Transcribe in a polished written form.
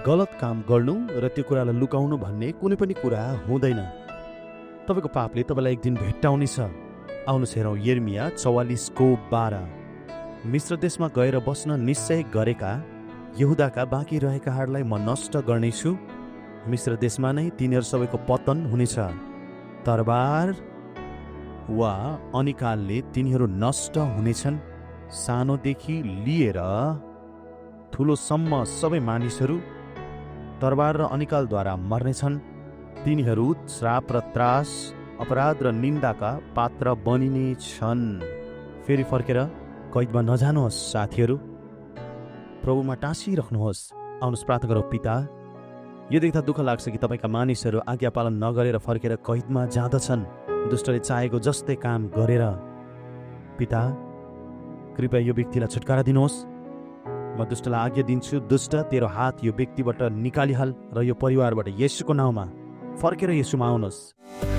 गलत काम गर्नु र त्यो कुरालाई लुकाउनु भन्ने कुनै पनि कुरा हुँदैन। तपाईँको पापले तपाईँलाई एक दिन भेट्टाउनेछ। आउनुहोस् हेरौँ यिर्मिया 44:12। मिश्र देशमा गएर बस्न निश्चय गरेका यहुदाका बाँकी रहेकाहरूलाई म नष्ट गर्नेछु। मिश्र देशमा नै तिनीहरू सबैको पतन हुनेछ। तरबार वा अनिकालले तिनीहरू नष्ट हुनेछन्। सानोदेखि लिएर ठुलोसम्म सबै मानिसहरू तरबार र अनिकालद्वारा मर्नेछन्। तिनीहरू श्राप र त्रास, अपराध र निन्दाका पात्र बनिने छन्। फेरि फर्केर कैदमा नजानुहोस् साथीहरू, प्रभुमा टाँसिराख्नुहोस्। आउनुहोस् प्रार्थना गरौँ। पिता, यो देख्दा दुःख लाग्छ कि तपाईँका मानिसहरू आज्ञा पालन नगरेर फर्केर कैदमा जाँदछन्, दुष्टले चाहेको जस्तै काम गरेर। पिता, कृपया यो व्यक्तिलाई छुटकारा दिनुहोस्। म दुष्टलाई आज्ञा दिन्छु, दुष्ट तेरो हात यो व्यक्तिबाट निकालिहाल र यो परिवारबाट येशूको नाउँमा फर्केर येशूमा आउनुहोस्।